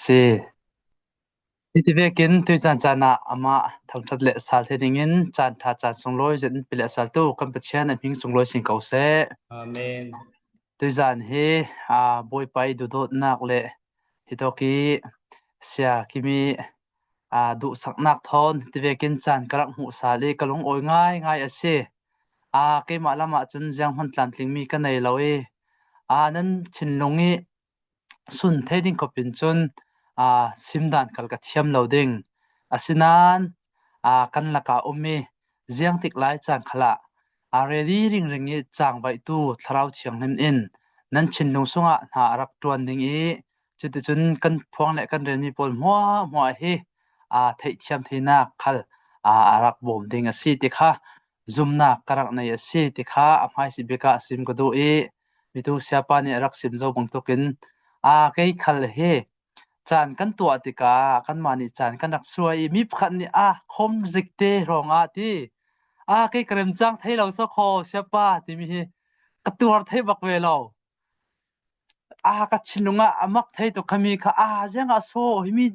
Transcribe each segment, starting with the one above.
Si. Hi vekin tuicaan caan ah amah thangṭhat le sal the dingin caan ṭha caan sunglawi zet in pe le saltu kan Pathian a hming sunglawi sin ko seh. Amen. Tuizaan hi aa Bawipa i duhdawtnak le hitawk i sia kimi aa duhsaknak thawn tivekin caan ka rak hmuh sal i ka lungawi ngaingai a si. Aa keimah lam ah cun zianghman tlamtlingmi ka nei lo i aa nan thinlung i Sun thei ding khop in cun aa simdan khal ka thiam lo ding. Asinain aa kan lakah um i ziang tik lai caan khal ah aa ready ringring i caangvaihtu Thlarau Thianghlim in nan thinlung sungah hna a rak ṭuan ding i cuticun kan phuang le kan relmi pawl hmuahhmuah hi aa theihthiam theinak khal aa a rak bawm ding a si ti kha zumnak ka rak nei a si ti kha a hmaisi bik ah sim ka duh i mitu siapa nih a rak sim zo bantukin a kei khal hi caan kan tuah tikah kanmah nih caan kan rak suai i mi pakhat nih a khom zik te rong ah ti a kei ka rem cang thei lo so kho siapa timi hi ka tuar thei bak ve lo. A ka thinlung ah a mak thei tuk khami kha a ziang ah so himi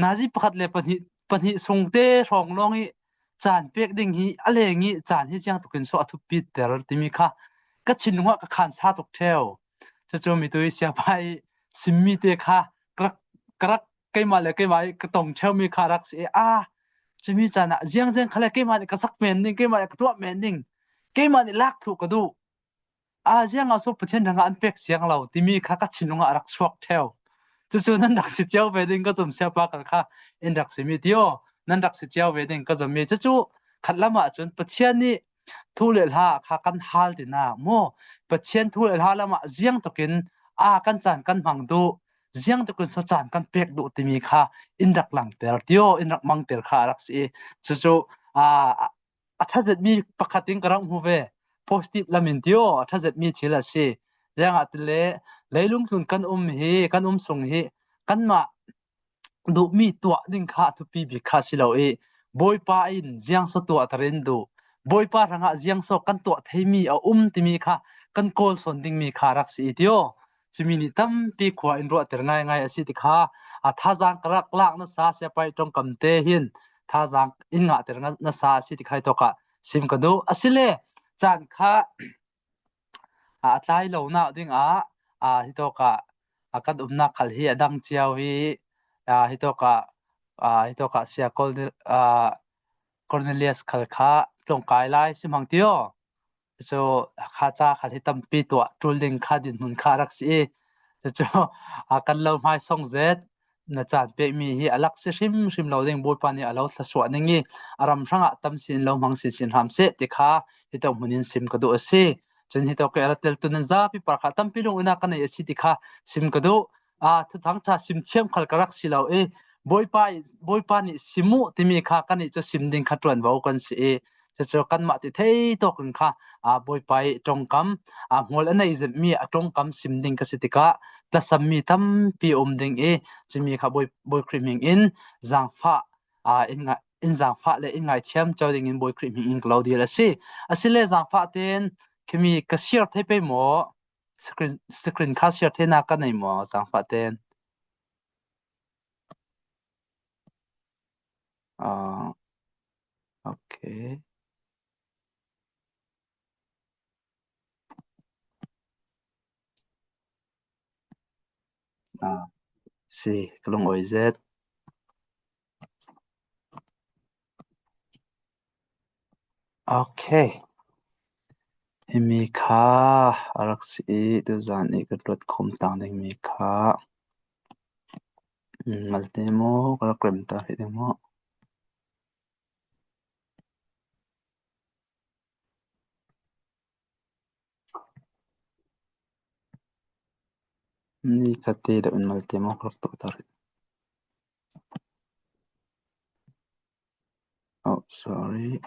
nazi pakhat le pahnih pahnih sung te hrawng lawng i caan pek ding hi a leng i caan hi chiang tukin so a thupit ter timi kha ka thinlung ah ka khan sa tuk theo cucu mi tu i siapai simmi te kha karak karak keimah le keimah i ka tong theomi kha rak si i a cumi caan ah ziang ziang khale keimah nih ka sak men ding keimah nih ka tuah men ding keimah nih lak thu ka duh Ah ziang ah so Pathian dang ah an pek siang lo timi kha ka thinlung ah a rak chuak theo. Cucu nan rak si cio ve ding ka zum siapa kal kha in rak si mi tio nan rak si cio ve ding ka zum mi cucu khat lam ah cun Pathian nih thu le hla kha kan hal tina mu Pathian thu le hla lam ah ziang tukin a kan caan kan hmang duh ziang tukin so caan kan pek duh timi kha in rak langter tio in rak mangter kha a rak si i cucu a a ṭhazetmi pakhat in ka rak hmu ve. Positive lam in tio a ṭhazetmi thil a si. Ziangah tile leilung tlun kan um hi kan um sung hi kanmah duhmi tuah ding kha a thupi bik kha si lo i Bawipa in ziang so tuah tar in duh. Bawipa hrangah ziang so kan tuah theimi a um timi kha kan kawl sawn dingmi kha rak si i tio. Cumi nih tampi khua in ruahter ngaingai a si ti kha a thazaang ka rak lak nasa siapai tongkam te hin thazaang in ngahter nasa a si ti khai tawk ah sim ka duh. Asile caan kha a tlai lo nak ding ah a hi tawk ah a kan umnak khal hi a dang cio i hi tawk ah hi tawk ah sia Cornelius khal kha tlawngkai lai simhang tio. Cucu kha ca khal hi tampi tuah ṭul ding kha dinhmun kha a rak si i cucu a kan lo hmai song zet na caan pekmi hi a lak si hrimhrim lo ding Bawipa nih a lo thlasuah ning i a ram hrangah tam sin lo hmang sin sin hram seh ti kha hi to hmun in sim ka duh a si. Cun hi to ke a rat tel tu nan zapi par kha tampi lung ina ka nei a si ti kha sim ka duh. A thuthang ṭha sim thiam khal ka rak si lo i Bawipa Bawipa nih simu timi kha kan nih cu sim ding kha ṭuanvo kan si i cucu kanmah ti thei tawk in kha a Bawipa i ṭongkam a hmual a nei zimmi a ṭongkam sim ding ka si tikah tlasammi tampi um ding i cumi kha Bawi Bawi Khrih min in zaangfah in in zaangfah le in ngaithiam cio ding in Bawi Khrih min in ka lo dil a si. Asile zaangfah tein khimi ka share thei pe maw Screen, screen kha share the na ka nei maw zaangfah tein? Uh, okay. Ah, si, ka lung oi zet. Okay. Himi kha a rak si i tuzaan i kan ruat khom tang dingmi kha malte maw ka rak rem ta hrih ding maw? Ni khat te deuh in malte maw ka rak tuah ta rih. Oh, sorry.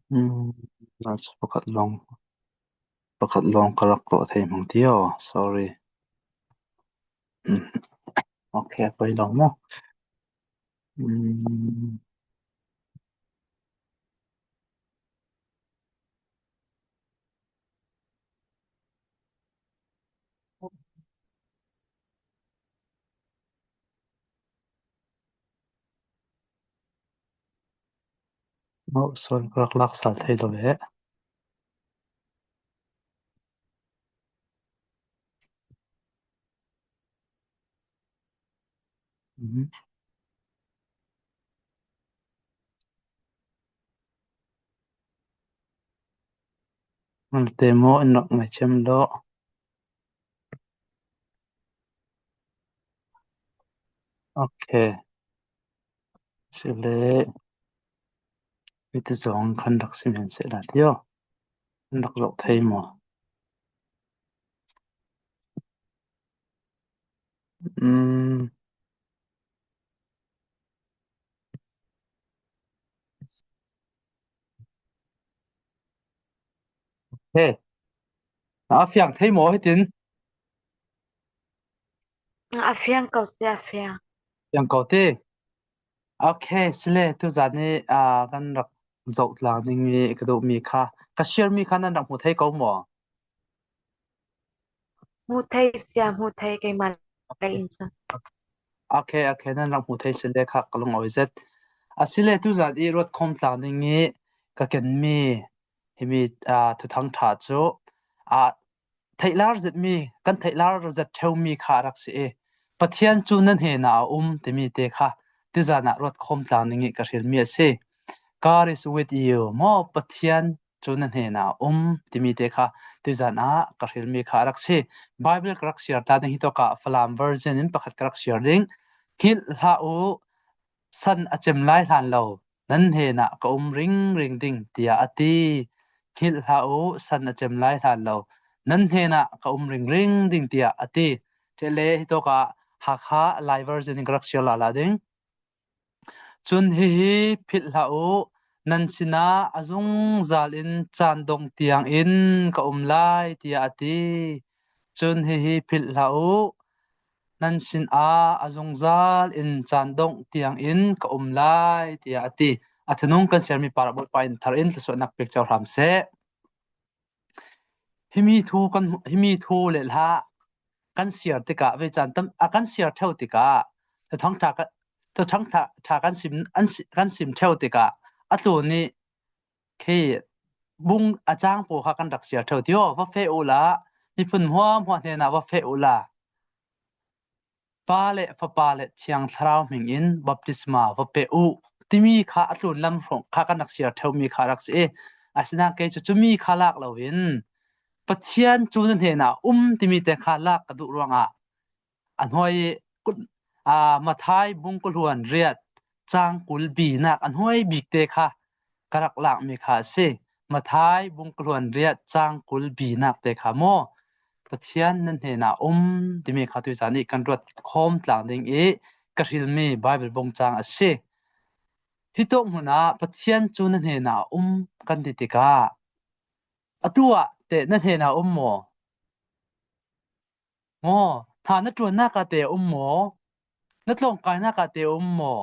Hmm, pakhat lawng pakhat lawng ka rak tuah thei hmang ti aw. Sorry. Hmm. Okay, poi lo mu. Mm. Oh, sorry, ka rak lak sal thei lo le. Mm. Te maw in rak ngaichem lo. Okay. Sile miti zong kan rak si men seh la tio. An rak zoh thei maw? Mm. Hey, a fiang thei maw hitin? A fiang ko si a fiang. Fiang ko ti. Okay, sile tuzan i ah kan rak zoh tlang ding i ka duhmi kha ka share mi kha nan rak hmu thei ko maw? Hmu thei sia hmu thei keimah lei Okay. in cun. Okay, okay, nan rak hmu thei sile kha ka lung awi zet. Asile tuzan i ruat khom tlang ding i ka kenmi himi ah thuthang ṭha cu ah theihlar zetmi kan theihlar zet ṭheumi kha a rak si i Pathian cu nan henah a um timi te kha tuzan ah ruat khawm tlang ning i ka hrilmi a si. God is with you maw Pathian cu na hnenah a um timi te kha tuzan ah ka hrilmi kha a rak si. Bible ka rak share ta ding hi to ka Falam version in pakhat ka rak share ding. Hngilh hlah u san a cem lai hlan lo nan hnenah ka um ringring ding tiah a ti. Hngilh hlah u, san a cem lai hlan lo. Nan hnenah ka um ringring ding tiah a ti. Ṭele hi tawk ah Hakha Lai version in ka rak share la la ding. Cun hihi philh hlah u, nan sinah a zungzal in caan dong tiang in ka um lai tiah a ti. Cun hihi philh hlah u, nan sinah a zungzal in caan dongh tiangin ka um lai tiah a ti. A thinung kan sermi par Bawipa in thar in thluachuahnak pek cio hram seh. Himi thu kan himi thu le hla kan siar tikah ve caan tam a kan siar theo tikah thang tha thang tha kan sim an kan sim theo tikah a tlu nih khi bung a cang pawl kha kan rak siar theo tio va fe u la miphun huam hua hnen ah va fe u la Pa le Fapa le Thiang Thlarau hming in baptisma va pe u timi kha a tlun lam hrawng kha kan rak siar ṭheumi kha rak si i asinain kei cu cumi kha lak loin Pathian cu na hnenah um timi te kha lak ka duh ruangah a hnuai i Mathai bung kuluan riat cang 20 bi nak a hnuai bik te kha ka rak lakmi kha a si. Mathai bung kuluan riat cang 20 bi nak te kha maw Pathian nan hnenah um timi kha tu zan i kan ruat khawm tlang ding i ka hrilmi Bible bung cang a si. Hi tuk hmun ah Pathian cu na hnenah um kan ti tikah atu ah teh na hnenah um maw? Maw tha na ṭuannak ah teh um maw? Na tlawngkainak ah teh um maw?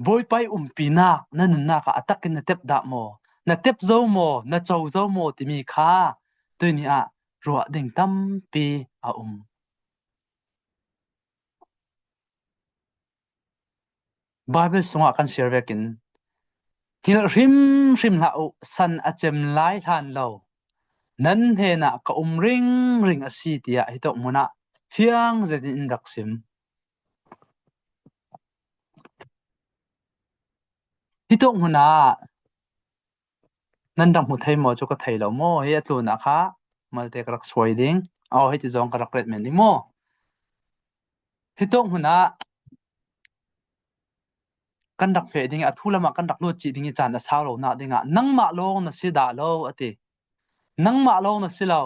Bawipa i umpinak na nunnak ah a tak in na tep dah maw? Na tep zo maw? Na co zo maw? timi kha tuni ah ruah ding tampi a um. Bible sungah kan share vekin hngilh hrimhrim hlah u san a cem lai hlan lo nan hnenah ka um ringring a si tiah hi tok hmun ah fiang zet in rak sim. Hi tuk hmun ah nan rak hmu thei maw cu ka thei lo maw hi a tlun ah kha malte ka rak suai ding aw hei ti zong ka rak ret men ding maw hi tuk hmun ah kan rak feh ding a thu lam ah kan rak lut chih ding i caan a sau lo nak ding ah nangmah lawng na si dah lo a ti nangmah lawng na si lo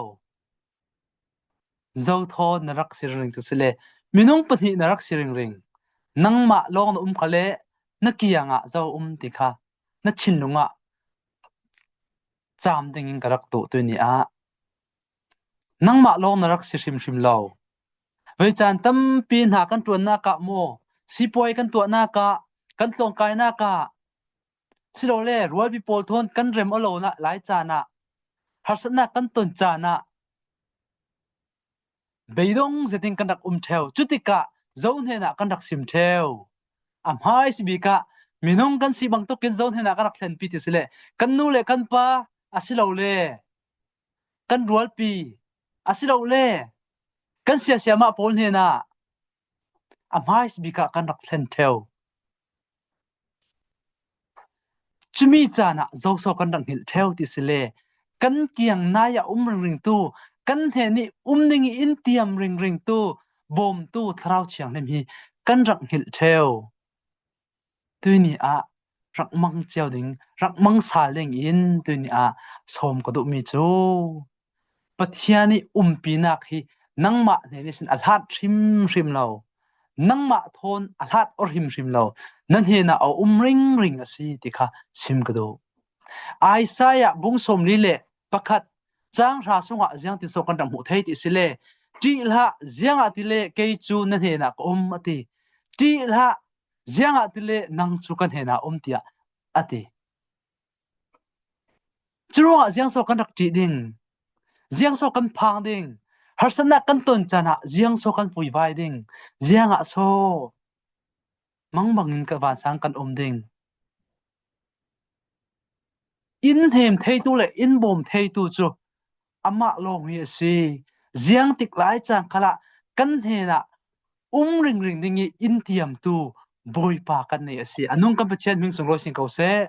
Zothaw na rak si ringring cu si le minung pahnih na rak si ringring. Nangmah lawng na um kha le na kiang ah zo um ti kha na thinlung ah caam ding in ka rak tuah tu ni ah nangmah lawng na rak si hrimhrim lo. Voi caan tampi hna kan ṭuannak ah maw, sipuai kan tuahnak ah, kan tlawngkainak ah, silole rualpi pawl thawn kan rem a lo lai caan ah, harsatnak kan ton caan ah, beidong zetin kan rak um ṭheo. Cutikah zohhnen ah kan rak sim ṭheo. A hmai si bik ah minung kan si bantukin zohhnen ah kan rak thlenpi ti si le kan nu le kan pa asilole kan rualpi asilole kan siasiamah pawl hnenah a hmais bik ah kan rak thlen ṭheo. Cumi caan ah zoso kan rak hngilh ṭheo ti si le kan kiang nai ah um ringringtu kan hnen i um ning i in tiam ringringtu bawmtu Thlarau Thianghlim hi kan rak hngilh ṭheo. Tuni ah rak mang cio ding, rak mang sal ding in tuni ah sawm ka duhmi cu Pathian i umpinak hi nangmah hnen i sin a hlat hrimhrim lo. Nangmah thawn a hlat or hrimhrim lo. Na hnenah a um ringring a si ti kha sim ka duh. Isaiah bung 41 caang hra sungah ziang ti so kan rak hmuh thei ti si le ṭih hlah ziang ah ti le kei cu na hnenah ka um a ti. Ṭih hlah ziang ah ti le nang cu kan hnenah um tiah a ti. Curuangah ziangso kan rak ṭih ding, ziangso kan phang ding, harsatnak kan ton caan ah ziangso kan vuivai ding, ziang ah so mangbang in ka vansang kan um ding. Inn hnem theitu le inn bawm theitu cu amah lawng hi a si. Ziang tik lai cang khala kan hnenah um ringring ding i inn tiamtu Bawipa kan nei a si. A nung kan Pathian hming sunglawi sin ko seh.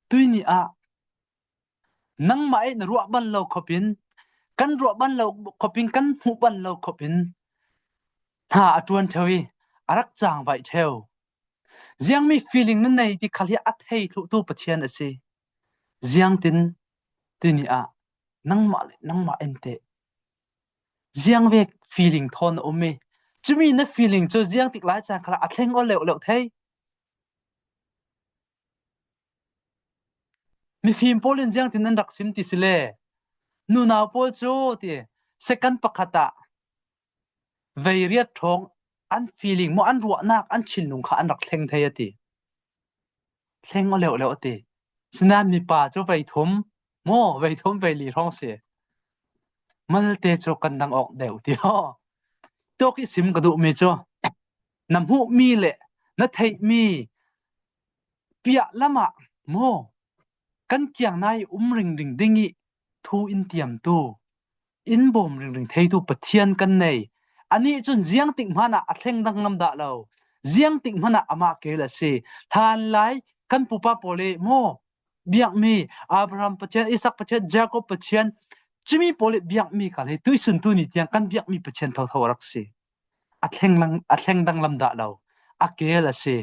Tuini ah nangmah i na ruah bal lo khop in kan ruah bal lo khop in kan hmuh bal lo khop in hna a ṭuan ṭheo i a rak caang vaih ṭheo. Ziangmi feeling na nei ti khal hi a thei thluhtu Pathian a si. Ziangtin tuni ah nangmah le nangmah in teh ziang ve feeling thawn na um i cumi na feeling cu ziang tik lai caan khala a thleng aw leuh leuh thei. Mifim pawl in ziangtin an rak sim ti si le nunau pawl cu ti second pakhat ah vei riat ṭhawng an feeling maw an ruahnak an thinlung kha an rak thleng thei a ti. Thleng aw leuh leuh a ti. Sinain mipa cu vei thum maw vei thum vei li hrawng si. Malte cu kan dang awk deuh ti ho. Tuk i sim ka duhmi cu na hmuhmi le na theihmi piah lam ah maw kan kiangnai um ringring ding i thu in tiamtu in bawm ringring theitu Pathian kan nei. Anih cun ziang tik hmanh ah a thleng dang ngam dah lo. Ziang tik hmanh ah amah kel a si. Hlan lai kan pupa pawl i maw biakmi Abraham Pathian, Isak Pathian, Jacob Pathian, cumi pawl i biakmi kal hi tuisun tu ni tiang kan biakmi Pathian thotho a rak si. A thleng a thleng danglam dah lo. A kel a si.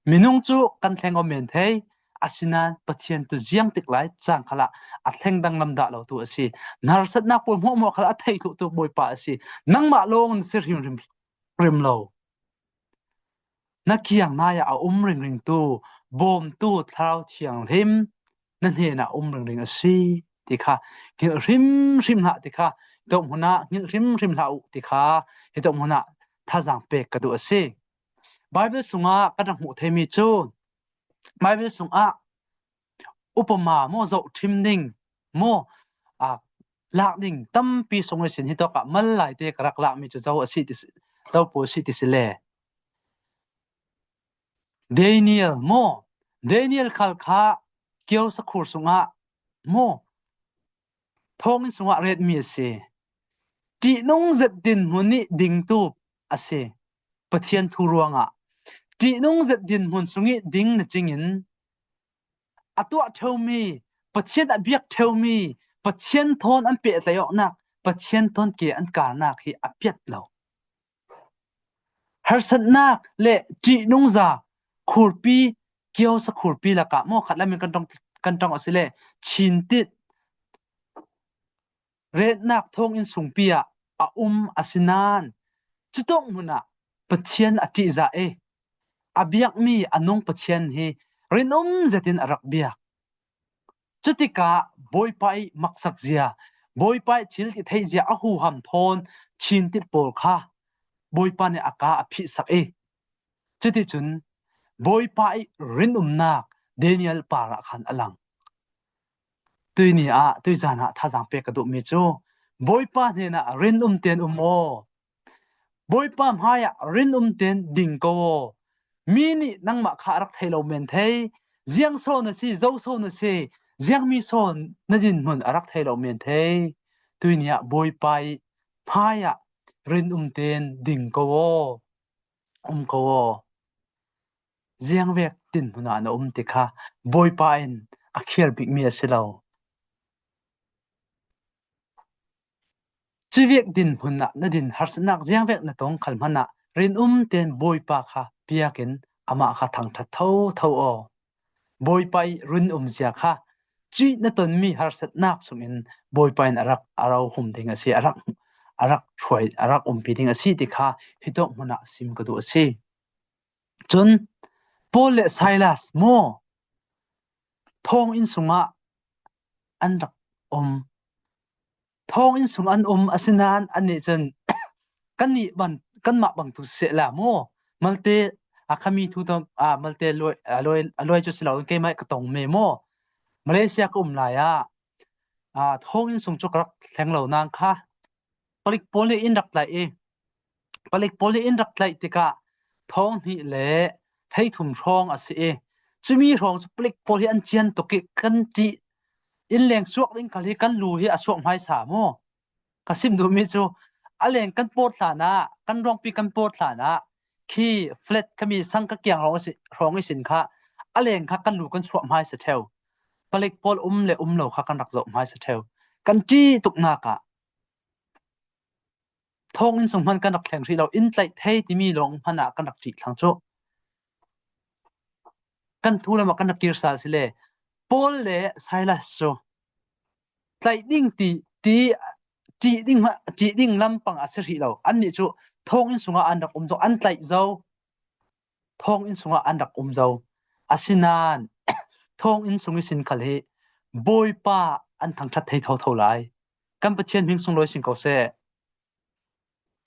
Minung cu kan thleng awm men thei, asinain Pathian tu ziang tik lai cang khala a thleng danglam dah lo tu a si. Narsatnak pawl hmuahhmuah khala a thei tu Bawipa a si. Nangmah lawng na si hrimhrim rim lo. Na kiang nai ah a um ringring tu bawmtu Thlarau Thianghlim na hnenah um ringring a si ti kha hngilh hrimhrim hlah ti kha hi hmun ah hngilh hrimhrim hlah u ti kha hi hmun ah thazaang pek ka duh a si. Bible sungah kan rak hmuh theimi cu Bible sungah upama maw zoh ṭhim ding maw lak ding tampi sung sin hi tawk ah mal lai te ka rak lakmi cu zo a si ti zo pawl si ti si le Daniel maw Daniel khal kha kio sakhur sungah maw thawnginn sungah retmi a si ṭihnung zet dinhmun nih dingtu a si Pathian thu ruangah ṭihnung zet dinhmun sung i ding na cingin a tuah ṭheomi Pathian a biak ṭheomi Pathian thawn an pehtlaih awknak Pathian thawn ke an karnak hi a piat lo. Harsatnak le ṭihnung za khurpi kio sakhurpi lakah maw khat lamin kan tong kan tong a si le chintit retnak thawngin sungpi ah a um asinain cutuk hmun ah Pathian a ṭihzah i a biakmi a nung Pathian hi rinum zetin a rak biak. Cutikah Bawipa i maksak zia, Bawipa i thil ti theih zia a huham thawn chin tit pawl kha Bawipa nih a ka a phih sak i cuticun Bawipa i rinumnak Daniel par ah khan a lang. Tui ah tuizan ah thazaang pek ka duhmi cu Bawipa hnenah rinum tein um aw. Bawipa hmaiah rinum tein ding ko aw. Mi nih nangmah kha a rak thei lo men thei. Ziang saw na si, zo saw na si, ziangmi saw na dinhmun a rak thei lo men thei. Tui ah Bawipa i hmaiah rinum tein ding ko aw. Um ko aw. Ziangvek tinhmun ah na um ti kha Bawipa in a khiar bikmi a si lo. Civek dinhmun ah na din harsatnak ziangvek na tong khal hmanh ah rinum tein Bawipa kha biakin amah kha thangṭhat thotho aw. Bawipa i runum zia kha cuih na tonmi harsatnak chungin Bawipa in a rak a ro hum ding a si, a rak a rak hruai a rak umpi ding a si ti kha hi tawk hmun ah sim ka duh a si. Cun Paul le Silas maw thawnginn sungah an rak um. Thawnginn sung an um asinain annih cun kannih ban kanmah bang tu seh la maw malte a khami thu to a malte luai a luai a luai cu si lo keimah ka tong me maw Malaysia ka um lai ah a thawnginn sung cu ka rak thleng lo nang kha palik pawl nih in rak tlaih i Palik pawl nih inn rak tlaih tikah thong hnih le 13 hrawng a si i cumi hrawng cu palik pawl hi an cian tuk i kan ṭih. Innleng suak ding khal hi kan lu hi a suak hmaisa mu. Ka sim duhmi cu a leng kan pawt hlan ah kan ruangpi kan pawt hlan ah khi flat khami sang ka kiang hrawng si hrawng i sin kha a leng kha kan lu kan suah hmaisa ṭheo. Palik pawl um le um lo kha kan rak zoh hmaisa ṭheo. Kan ṭih tuk nak ah Thawnginn sung hmanh kan rak thleng hrih lo. Inn tlaih thei timi lawng hmanh ah kan rak ṭih thlang cu. Kan thu lam ah kan rak kir sal si le Paul le Silas cu tlaih ding ti ti ṭih ding ṭih ding lampang a si hrih lo. Annih cu thawnginn sungah an rak um zau, an tlaih zau. Thawnginn sungah an rak um zau. Asinain thawnginn sung i sin khal hi Bawipa an thangṭhat thei thotho lai. Kan Pathian hming sunglawi sin ko seh.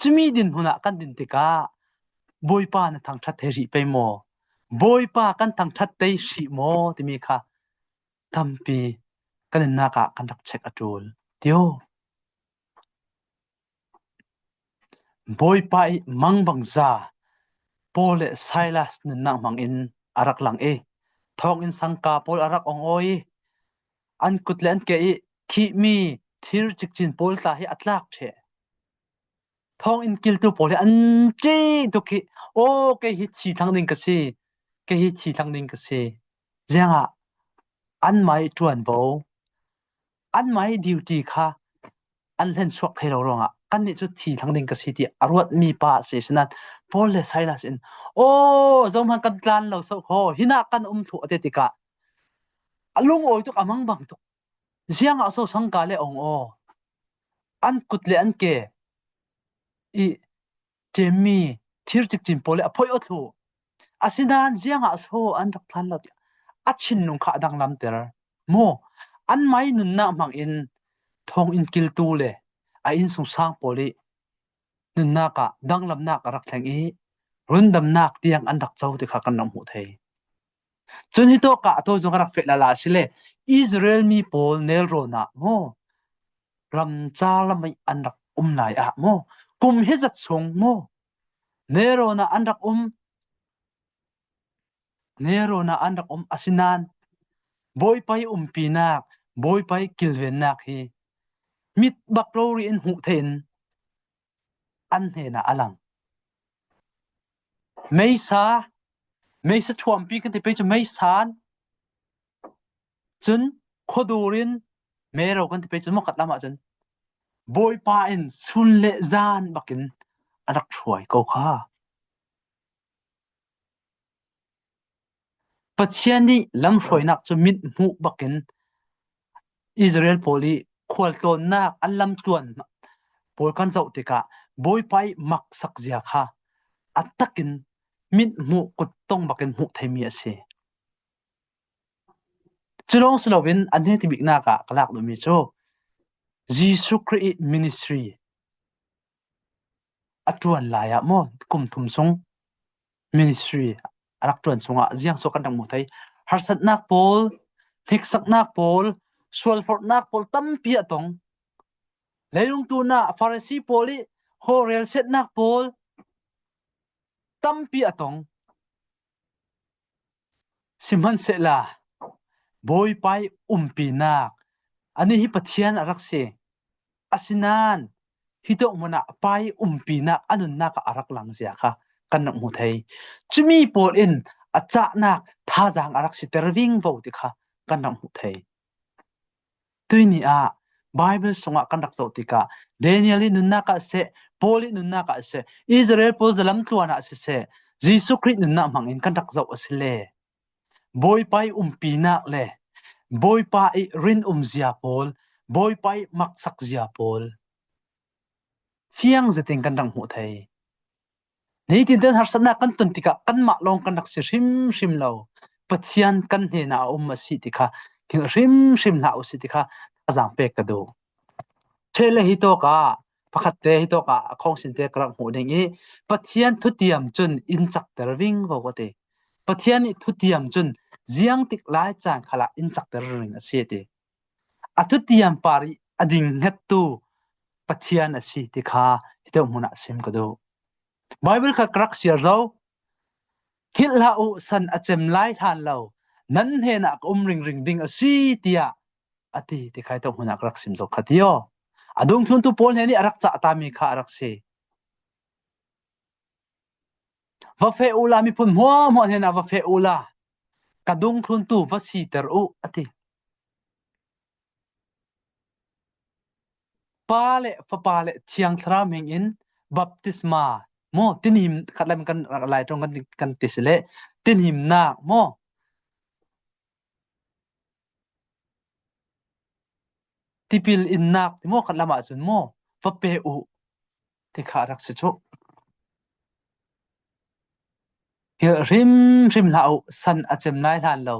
Cumi dinhmun ah kan din tikah Bawipa na thangṭhat thei rih pei maw? Bawipa kan thangṭhat tei hrih maw timi kha tampi kan nunnak ah kan rak check a ṭul. Tio. Bawipa i mangbangza Paul le Silas nunnak hmangin a rak lang i thawnginn sangka pawl a rak ong awi i an kut le an ke i khihmi thir cikcin pawl tla hi a tlak ṭheh. Thawnginn kiltu pawl hi an ṭih tuk hi aw kei hi thi thlang ding ka si, kei hi thi thlang ding ka si. Ziangah anmah i ṭuanvo, anmah i duty kha an hlen chuak thai lo ruangah kannih cu thi thlang ding ka si ti a ruatmi pa a si sinan Paul le Silas in aw zohman kan tlan lo so kho hinah kan um thlu ate tikah a lungawi tuk a mang bang tuk ziang ah so sangka le ong aw an kut le an ke i ṭemmi thir cikcin pawl le a phoih aw thlu Asinain ziang ah so an rak hlan lo tiah a thinlung kha a danglamter. Maw an mei nunnak hmang in thawnginn kiltu le a innsung sang pawl i nunnak ah danglamnak a rak thleng i rundamnak tiang an rak co ti kha kan rak hmuh thei. Cun hi tawk ah to zong a rak feh lala a si le Israel mi pawl nelrawn ah maw ramcar lam i an rak um lai ah maw kum hi zat chung maw Nelrawn ah an rak um. Nelrawn ah an rak um. Asinain Bawipa i umpinak, Bawipa i kilvennak hi mit bak rori in hmuh thein an hnenah a lang. Meisa, meisa thuampi kan ti pei cu meisan Cun khuadur in mero kan ti pei cun mawkat lam ahcun Bawipa in chun le zan bakin a rak hruai ko kha. Pathian nih lamhruainak cu mit hmuh bakin Israel pawl i khualtlawnnak an lamtluan pawl kan zoh tikah Bawipa i maksak zia kha a takin mit hmuh kuttong bakin hmuh theimi a si. Cu lawng si loin an hne tibiknak ah ka lak duhmi cu. Jesuh Khrih i ministry a ṭuan lai ah maw kum thum chung ministry a rak ṭuan chungah ziang sawh kan rak hmuh thei. Harsatnak pawl, hniksaknak pawl, sualforhnak pawl tampi a tong. Leilung tu na Farasi pawl i hawrel setnak pawl tampi a tong. Sihmanhsehlaw Bawipa i umpinak anih hi Pathian a rak si. Asinain hi tluk hmun ah pa i umpinak a nunnak ah a rak lang zia kha kan rak hmu thei. Cumi pawl in a cahnak thazaang a rak siter vingvo ti kha kan rak hmuh thei. Tuni ah Bible sungah kan rak zoh tikah Daniel i nunnak ah siseh, Paul i nunnak ah siseh, Israel pawl zalam tluan ah siseh, Jesuh Khrih nunnak hmang in kan rak zoh a si le Bawipa i umpinak le Bawipa i rin-um zia pawl, Bawipa i maksak zia pawl fiang zetin kan rak hmuh thei. Nitin ten harsatnak kan ton tikah kanmah lawng kan rak si hrimhrim lo. Pathian kan hnenah a um a si ti kha hngilh hrimhrim hlah usih ti kha thazaang pek ka duh. Ṭheh le hi tawk ah pakhat te hi tawk ah a khongsin te ka rak hmuh ding i Pathian thutiam cun inn cakter ving ko ka ti. Pathian nih thutiam cun ziang tik lai caan khal ah inn cakter ring a si a ti. A thutiam par i a ding hngettu Pathian a si ti kha hi deuh hmun ah sim ka duh. Bible kha ka rak siar zo. Hngilh hlah u, san a cem lai hlan lo. Nan hnenah ka um ringring ding a si tiah a ti ti khai to hmun ah ka rak sim zo kha ti aw. A dungthluntu pawl hne nih a rak cah tami kha a rak si. Va feh u la miphun hmuahhmuah hnenah va feh u la ka dungthluntu va siter u a ti. Pa le Fapa le Thiang Thlarau min in baptisma maw tinhim khat lam kan lai tong kan kan ti si le tinhimnak maw tipil innak ti maw khat lam ahcun maw va pe u ti kha rak si cu. Hngilh hrimhrim hlah u, san a cem lai hlan lo.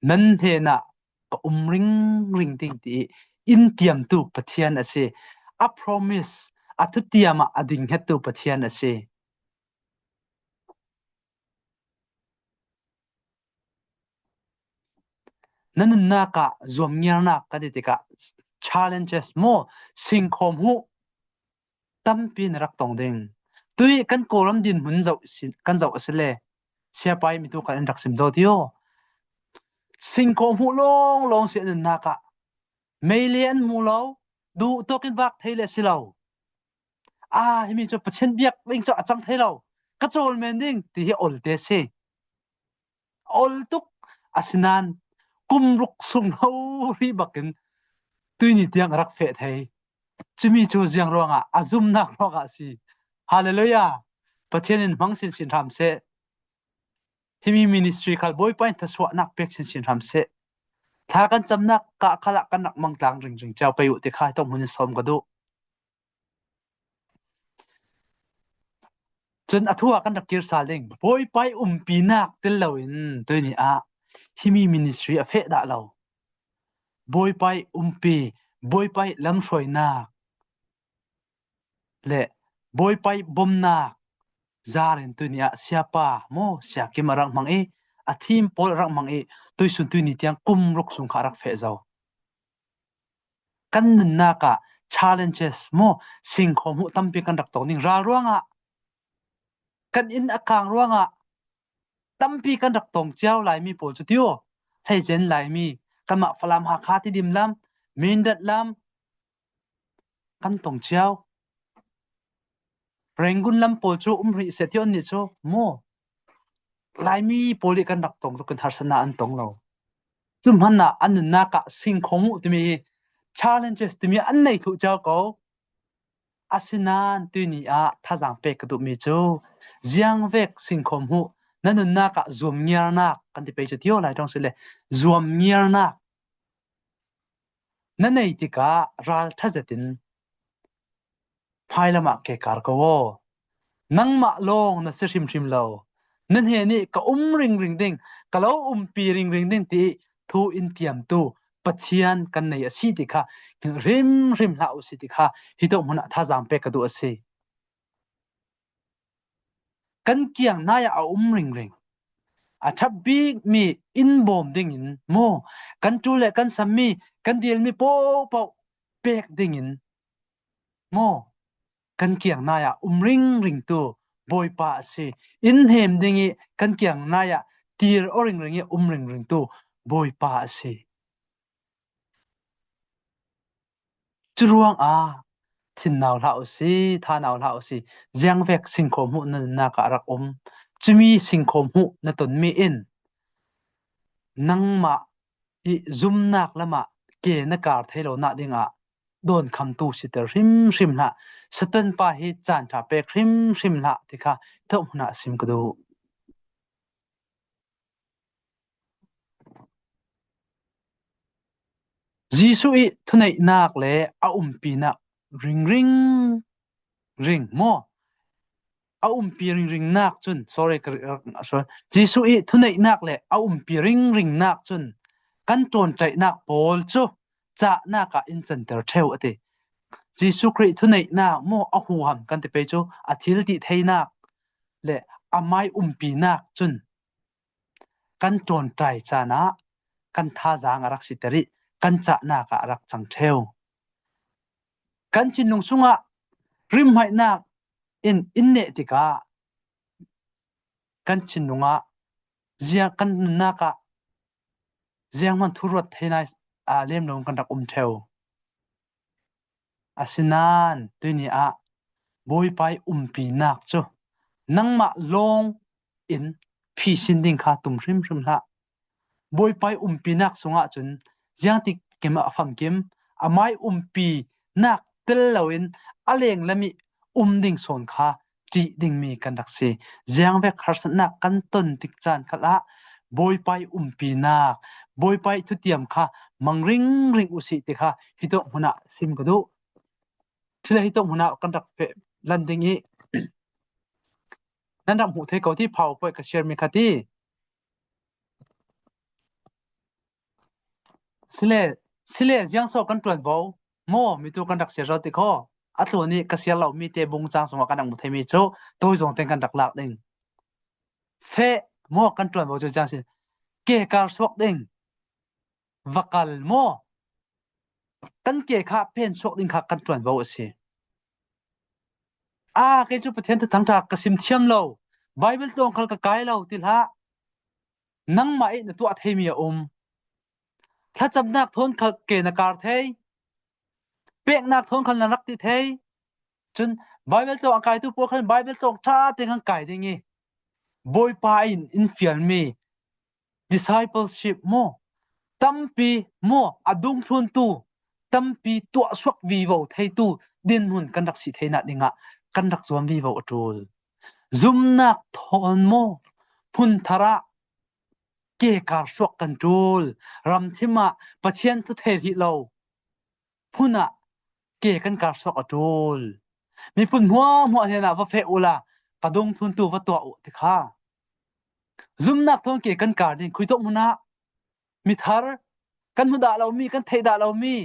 Nan hnenah ka um ringring ding ti i inn tiamtu Pathian a si. A promise, a thutiam ah a ding hngettu Pathian a si. Na nunnak ah zuamngiarnak kan ti tikah challenges maw singkhawm hu tampi na rak tong ding. Tui kan Kawlram dinhmun zoh kan zoh a si le siapai mitu kan in rak sim do tio. Singkhawm hu lawng lawng si nunnak ah mei le an mu lo duh tawk in vak thei le si lo. Ah himi cu Pathian biak ding cu a cang thei lo. Ka cawl men ding ti hi ol te si. Ol tuk asinain kum ruk sung ho ri bakin tuini tiang rak feh thei. Cumi cu ziang ruangah a zumnak ruangah si. Hallelujah! Pathian in hmang sinsin hram seh. Himi ministry khal Bawipa in thasuahnak pek sinsin hram seh. Thla kan camnak ka khala kan rak mang tlang ringring cio pe u ti kha tong hun in som ka duh. Cun a thu ah kan rak kir sal ding. Bawipa i umpinak tel loin tuni ah himi ministry a feh dah lo. Bawipa i umpi, Bawipa i lamhruainak le Bawipa i bawmnak zar in tuni ah siapa maw siakim a rak hmang i a thim pawl a rak hmang i tuisun tuni tiang kum ruk chung kha a rak feh zau. Kan nunnak ah challenges maw singkhaw hmuh tampi kan rak tong ning ral ruangah kan inn a kang ruangah tampi kan rak tong cio Laimi pawl cu tio hleicen Laimi kanmah Falam Hakha Tidim lam Mindat lam kan tong cio Rangoon lam pawl cu um rih seh ti on nih cu maw Laimi pawl i kan rak tong cu kan harsatnak an tong lo. Cu hmanh ah an nunnak ah singkhawm uh timi hi challenges timi an nei thuh cio ko. Asinain tuni ah thazaang pek ka duhmi cu ziangvek singkhawm huh na nunnak ah zuamngiarnak kan ti pei cu tio lai tong si le zuamngiarnak na nei tikah ral ṭha zetin Hmailam ah ke kar ko aw. Nangmah lawng na si hrimhrim lo. Na hne nih ka um ringring ding, ka lo umpi ringring ding ti thu in tiamtu Pathian kan nei a si ti kha hrimhrim hlah u si ti kha hi to hmun ah thazaang pek ka duh a si. Kan kiang nai ah a um ringring. A ṭhat bikmi inn bawm dingin maw kan ṭu le kan sammi kan dilmi paohpaoh pek dingin maw kan kiang nai ah um ringringtu Bawipa a si. Inn hnem ding i kan kiang nai ah tir o ringring i um ringringtu Bawipa a si. Curuangah thinnau hlah usih, thanau hlah usih, ziangvek singkhaw hmuh na nunnak ah a rak um. Cumi singkhaw hmuh na tonmi in nangmah i zumnak lam ah ke na kar thai lo nak dingah dawnkhamtu siter hrimhrim hlah. Satan pa hi caan ṭha pek hrimhrim hlah ti kha thuhmun ah sim ka duh. Jesuh i thuneihnak le a umpinak ringring ring maw a umpi ringringnak cun sorry sorry Jesuh i thuneihnak le a umpi ringringnak cun kan ṭawnṭaihnak pawl cu cahnak ah in canter ṭheu a ti. Jesuh Khrih thuneihnak maw a huham kan ti pei cu a thil ti theinak le a mai umpinak cun Kan ṭawnṭai caan ah kan thazaang a rak siter i kan cahnak ah a rak cang ṭheo. Kan thinlung chungah rimhmainak in in neh tikah kan thinlung ah zia kan nunnak ah zianghmanh thuruat thei nai aa lem lo kan rak um ṭheo. Asinain tuni ah Bawipa i umpinak cu nangmah lawng in phisin ding kha tum hrimhrim hlah. Bawipa i umpinak chungah cun ziangtik kim ah a famkim, amah i umpinak tel loin a lenglam i um ding sawn kha ṭih dingmi kan rak si. Ziangvek harsatnak kan ton tik caan kal ah Bawipa i umpinak, Bawipa i thutiam kha mang ringring usih ti kha hi tuk hmun ah sim ka duh. Thil hi tuk hmun ah kan rak pe lan ding i nan rak hmuh thei ko ti PowerPoint ka share mi kha ti. Sile sile ziangso kan ṭuanvo maw mitu kan rak siar ti kho a tlu nih ka siar lomi te bung cang sungah kan rak mu theimi cu toi zong ten kan rak lak ding fe maw kan ṭuanvo cu jiang sin ke kar suak ding va kal maw kan ke kha pen suak ding kha kan ṭuanvo a si a kei cu Pathian thang ṭha ka sim thiam lo Bible tlawng khal ka kai lo ti hlah Nangmah i na tuah theimi a um. Thlacamnak thawn khal ke na kar thei. Peknak thawn khal na rak ti thei. Cun Bible tlawng a kaitu pawl khan Bible tlawng ṭha tein kan kai ding i Bawipa in in fialmi discipleship maw tampi maw a dungthluntu tampi tuahsuak vivo theitu dinhmun kan rak si theinak dingah kan rak zuam vivo a ṭul. Zumnak thawn maw phunthar ah ke karsuak kan ṭul. Ramthim ah Pathian thu thei rih lo phun ah ke kan karsuak a ṭul. Miphun hmuahhmuah hnenah va feh ula ka dungthuntu va tuah u ti kha. Zumnak thawn ke kan kar ding khui hmun ah mithar kan hmu dah lomi kan theih dah lomi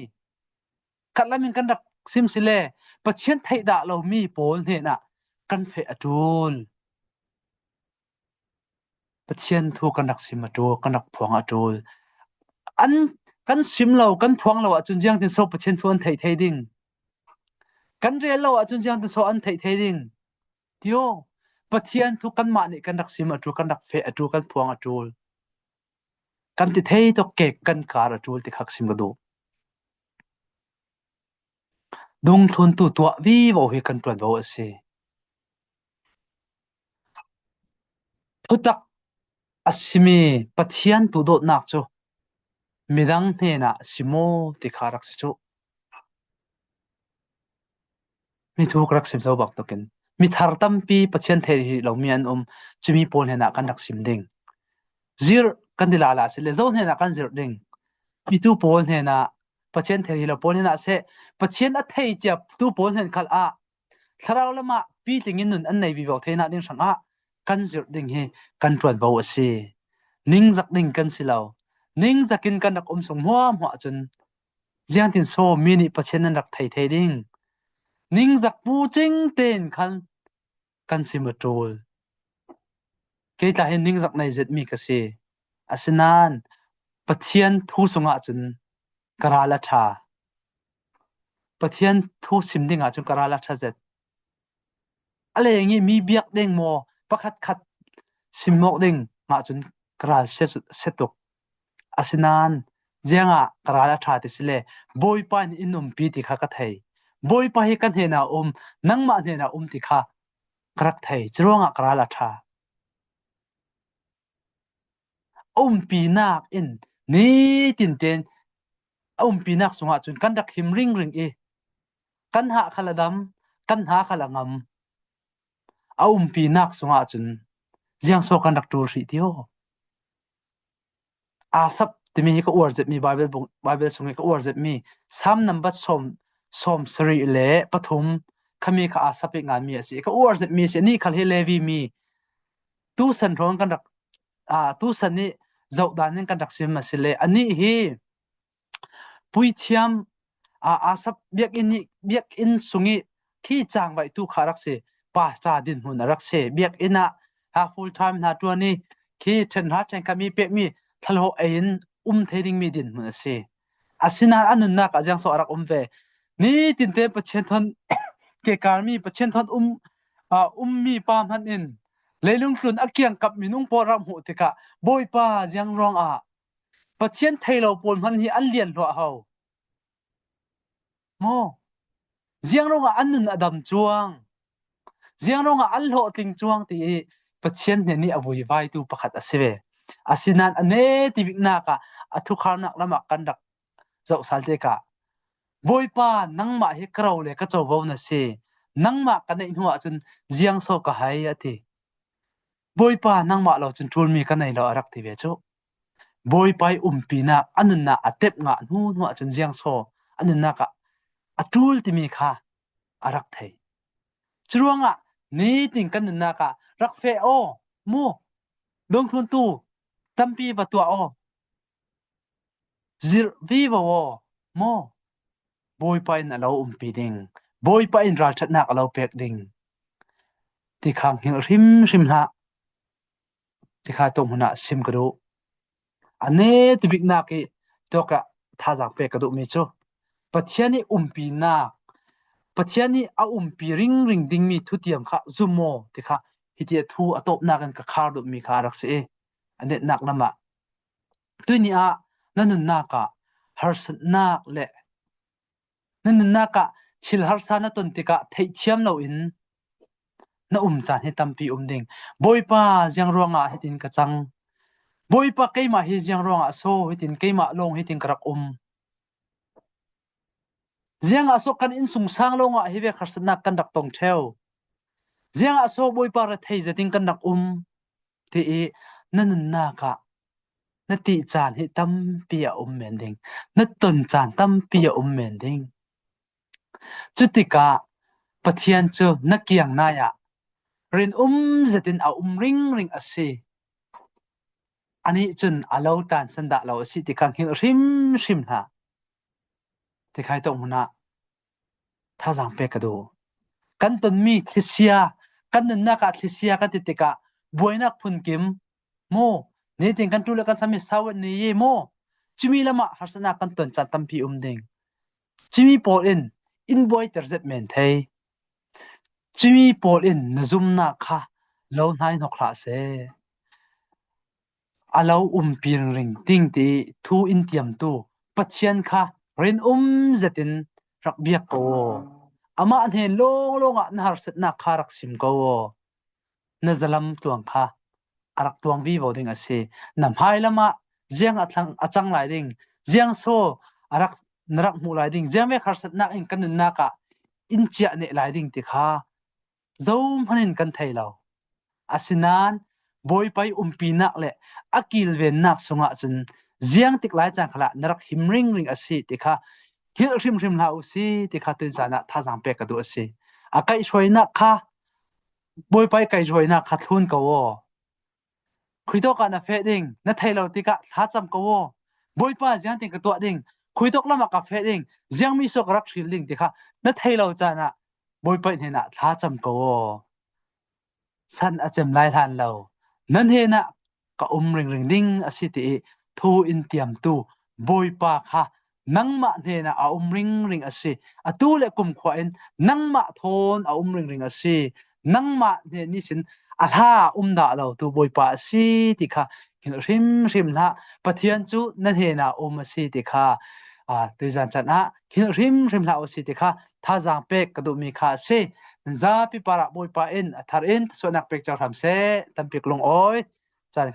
khatlam in kan rak sim si le Pathian theih dah lomi pawl hnenah kan feh a ṭul. Pathian thu kan rak sim a ṭul, kan rak phuang a ṭul. An kan sim lo, kan phuang lo ahcun ziang tin so Pathian thu an theih thei ding. Kan rel lo ahcun ziang tin so an theih thei ding. Tio, Pathian thu kanmah nih kan rak sim a ṭul, kan rak feh a ṭul, kan phuang a ṭul. Kan ti thei tuk ke kan kar a ṭul ti khak sim ka duh. Dungthluntu tuah vivo hi kan ṭuanvo a si. Thutak a simi Pathian tu dawtnak cu midang hnenah si maw ti kha rak si cuh. Mi thu ka rak sim zo bak tukin. Mi thar tampi Pathian thei rih lomi an um. Cumi pawl hnenah kan rak sim ding. Zirh kan ti la la si le zo hnenah kan zirh ding. Mi tu pawl hnenah Pathian thei rih lo pawl hnenah seh Pathian a thei cia tu pawl hnen khal ah thlarau lam ah pitling in nun an nei vivo thei nak ding hrangah kan zirh ding hi kan ṭuanvo a si. Ningzak ding kan si lo. Ningzak in kan rak um sung huamhuah cun ziangtin so mi nih Pathian nan rak thei thei ding. Ningzak pu cing tein khan kan sim a ṭul. Kei tla hi ningzak nei zetmi ka si. Asinain Pathian thu sungah cun ka ral a ṭha. Pathian thu sim dingah cun ka ral a ṭha zet. A leng i mi biak ding maw pakhat khat sim awk ding mah cun ka ral sia tuk. Asinain ziangah ka ral a ṭha ti si le Bawipa nih in umpi ti kha ka thei. Bawipa hi ka hnenah a um, nangmah hnenah a um ti kha ka rak thei. Curuangah ka ral a ṭha. A umpinak in nitin tein a umpinak sungah cun kan rak him ringring i kan hah khal a dam, kan hna khal a ngam. A umpinak sungah cun ziangsaw kan rak ṭul hrih ti aw. Asap timi hi ka uar zetmi Bible bung, Bible chung i ka uar zetmi Psalm number 73 khami kha Asap i nganmi a si. Ka uar zetmi a si. Ni khal hi Levi mi tu san hrawng kan rak tu san i zohdan in kan rak sim a si le anih hi Puithiam Asaph biakinn i biakinn sung i khi caangvaihtu kha a rak si. Pastor dinhmun a rak si. Biakinn ah full time hna ṭuan i khi ṭhenhra ṭhenkhat mi pekmi thlahlawh ei in um thei dingmi dinhmun a si. Asinain a nunnak ah ziangsawh a rak um ve. Nitin te Pathian thon kekarmi Pathian thon um ummi pa hmanh in leilung tlun a kiangkap minung pawl rak hmuh tikah Bawipa ziang ruangah Pathian thei lo pawl hmanh hi an lian hluah ho. Maw? Ziang ruangah an nun a dam cuang. Ziang ruangah an hlawhtling cuang ti i Pathian hnen nih a vuivaitu pakhat a si ve. Asinain a ne ti biknak ah a thukharnak lam ah kan rak zoh sal te ka. Bawipa nangmah hi ka ro le ka covo na si. Nangmah ka neih hnu ahcun ziang so ka hai a ti. Bawipa nangmah lo cun ṭulmi ka nei lo a rak ti ve cu. Bawipa i umpinak a nunnak a tep ngah hnu hnu ahcun ziangsaw a nunnak ah a ṭul timi kha a rak thei. Curuangah nitin kan nunnak ah rak feh aw mu lungthluntu tampi va tuah aw zirh vivo aw maw Bawipa in a lo umpi ding Bawipa in ralṭhatnak a lo pek ding ti kha hngilh hrimhrim hlah. Tikha tuahhmun ah sim ka duh. A ne tibiknak i tuak ah thazaang pek ka duhmi cu Pathian i umpinak, Pathian nih a umpi ringring dingmi thutiam kha zum maw ti kha hiti a thu a tawpnak in ka khar duhmi kha a rak si i a netnak lam ah tuni ah na nunnak ah harsatnak le Na nunnak ah thil harsa na ton tikah theihthiam loin na um caan hi tampi um ding. Bawipa ziang ruangah hitin ka cang. Bawipa keimah hi ziang ruangah so hitin keimah lawng hitin ka rak um. Ziang ah so kan inn sung sang lawngah hi ve harsatnak kan rak tong theo. Ziang ah so Bawipa rethei zetin kan rak um. Ti i na nunnak ah na tih caan hi tampi a um men ding. Na ton caan tampi a um men ding. Cutikah Pathian cu na kiang nai ah rin um zetin a um ringring a si. Anih cun a lo tan san dah lo a si ti kha hngilh hrimhrim hlah. Tikhai to hmun ah thazaang pek ka duh. Kan tonmi thlisia, kan nunnak ah thlisia kan ti tikah buainak phunkim maw nitin kan tu le kan sami sawat ni ye maw cimi lam ah harsatnak kan ton caan tampi um ding. Cimi pawl in in buaiter zet men thei. Cimi pawl in na zumnak kha lo hnai hnok hlah seh. A lo umpi ring ding ti thu in tiamtu Pathian kha rin um zetin rak biak ko. Amah hnen lawnglawng ah na harsatnak kha rak sim ko. Na zalam tluang kha a rak tuang vivo ding a si. Na hmailam ah ziang a thlang a cang lai ding, ziang so a rak na rak hmuh lai ding, ziang ve harsatnak in kan nunnak ah in ciah ne lai ding ti kha zohmanh in kan thei lo. Asinain Bawipa i umpinak le a kilvennak sungah cun ziang tik lai caan khala na rak him ringring a si ti kha hilh hrimhrim hlah u si ti kha tun caan ah thazaang pek ka duh a si. A kaihhruainak kha Bawipa i kaihhruainak kha thlun ko aw. Khrih ah na feh ding, na thei lo tikah thlacam ko aw. Bawipa ziang tin ka tuah ding, khuitok lam ah ka feh ding, ziang mi so ka rak hril ding ti kha na thei lo caan ah Bawipa hnen ah thla cam ko aw. San a cem lai hlan lo. Nan hen ah ka um ringring ding a si ti i thu in tiamtu Bawipa kha nangmah hnenah a um ringring a si. Atu le kumkhua in nangmah thawn a um ringring a si. Nangmah hnen nih sin a hla um dah lo tu Bawipa a si ti kha hngilh hrimhrim hlah. Pathian cu na hnenah um a si ti kha tuizan can ah hngilh hrimhrim hlah u si ti kha thazaang pek ka duhmi kha a si. Zapi parah Bawipa in a thar in suahnak pek cio hram seh. Tampik lung awi.